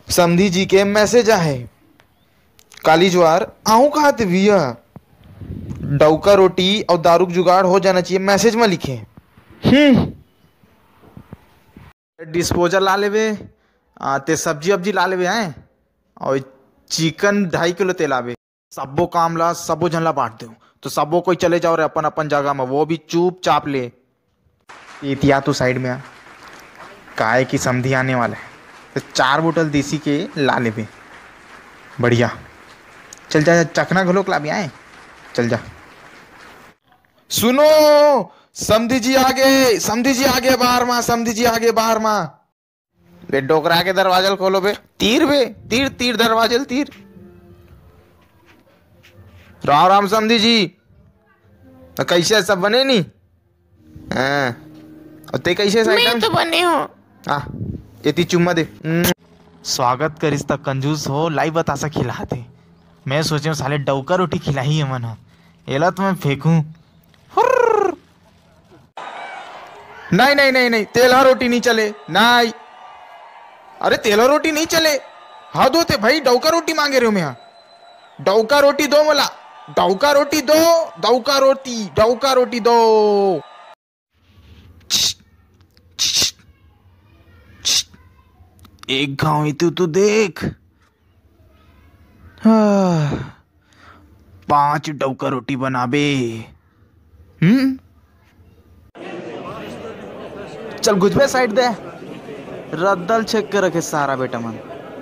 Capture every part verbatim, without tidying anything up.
समधी जी के message आहे। काली जुआर आहूं कहात भैया, डौका रोटी अउ दारू के जुगाड़ हो जाना चाहिए, message में लिखे। हम्म। Disposal ला लेबे, आ, ते सब्जी वब्जी ला लेबे हैं, अउ chicken ढाई किलो ते लाबे। सब्बो काम ला सब्बो झन ला बांट देव, तो सब्बो कोई चले जाव रे अपन अपन जगह में, वो भी चुपचाप ले। एतिया तू side में आ, काहे कि समधी आने वाला है, तो चार बोतल देसी के ला लेबे। बढ़िया, चल जा, चखना घलोक लाबे आए, चल जा। सुनो, समधी जी आगे, समधी जी आगे बाहर मा, समधी जी आगे बाहर मा। ले डोकरा के दरवाजा ल खोलो बे, तीर बे, तीर, तीर दरवाजा ल तीर। राम राम समधी जी, त कैसे सब बने नी? हाँ, अउ ते कैसे मैं item? तो बने हो। आ, एती चुम्मा दे। हम्म। स्वागत करिस त कंजूस हो, लाई बतासा खिलात हे। मैं सोचे साले डौका रोटी खिलाही एमन ह, एला तो मैं फेंकूं। हुर्र। नहीं, नहीं, नहीं, नहीं, तेलहा रोटी नहीं चले, नहीं। अरे तेलहा रोटी नहीं चले, हद होते भाई, डौका रोटी मांगे रहे हो मैं यहाँ। डौका रोटी दो मोला, डौका रोटी दो, डौका रोटी, डौका रोटी दो। एक घाव ही तू, तू देख। हाँ, पांच डौका रोटी बनाबे। हम्म? चल घुचबे side दे। रद्दल छेक के रखे सारा बेटा मन।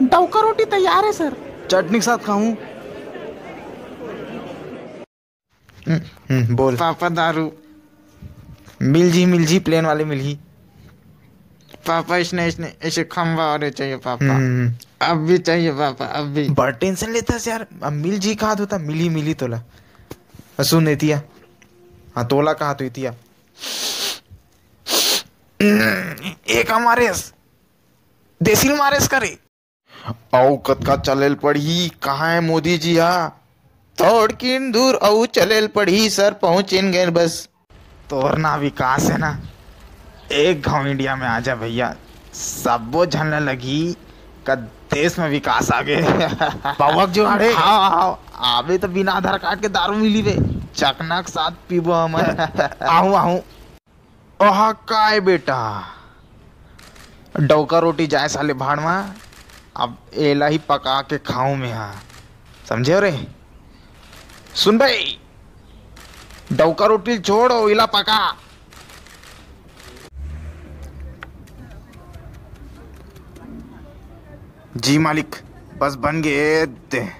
डौका रोटी तैयार है सर। चटनी के साथ खाऊं। हम्म, हम्म, बोल। पापा दारू। मिल जी, मिल जी, plain वाले मिल ही। पापा इसने, इसने, इसे खंबा और चाहिए पापा। हम्म, हम्म। अब भी चाहिए पापा, अब भी। बड़ tension लेता है यार, अब मिल जी कहा होता, मिली, मिली तोला। सुन एतिया। हाँ, तोला कहा तो एतिया। एक हमारे देसी मारेस करे। अउ कतका चले ल पड़ही? कहाँ हे मोदी जी हा? थोड़किन दूर अउ चले ल पड़ही सर, पहुँचिन गए बस। तोर ना विकास हे ना, एक घाव India में आ जा भैया, सब्बो झन ल लगही का देश में विकास आ गे। पवक जुगाड़े? हाँ, हाँ, आबे तो बिना आधार कार्ड के दारू मिली बे, चकना के साथ पीबो हमन। आहूं, आहूं। ओहा काय बेटा, डौका रोटी जाए साले भाड़ मा, अब एला ही पका के खाऊं मैं हा, समझे रे? सुन भाई, डौका रोटी छोड़, एला पका। जी मालिक, बस बन गे दे।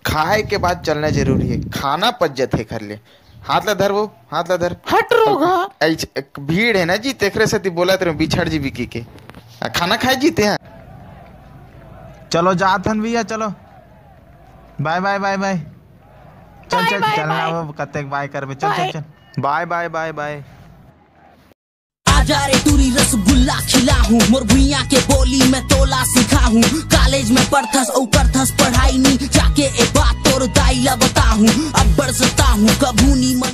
खाए के बाद चलना जरूरी है, खाना पच जथे घर ले। हाथ ला धर वो, हाथ ला धर। हट रोगा। ऐच-, एक भीड़ है ना जी, तेकरे सेती बोलत रहे, बिछड़ जी बिकी के। आ, खाना खाए जीते हैं। चलो जात हन भैया, चलो। बाय, बाय, बाय, बाय। चल, बाय, चल, बाय, चल ना बाय। वो, कतेक बाय करबे। चल, चल, बाय। चल। बाय, बाय, बाय, बाय। आजा रे टूरी रसगुल्ला खिलाहूं, मोर भुइयां के बोली मैं तोला सिखाहूं। कॉलेज में पढ़थस अउ करथस पढ़ाई नी, जाके ए बात तोर दाई ला बताहूं। अब्बड़ सताहूं, कभू नी मना।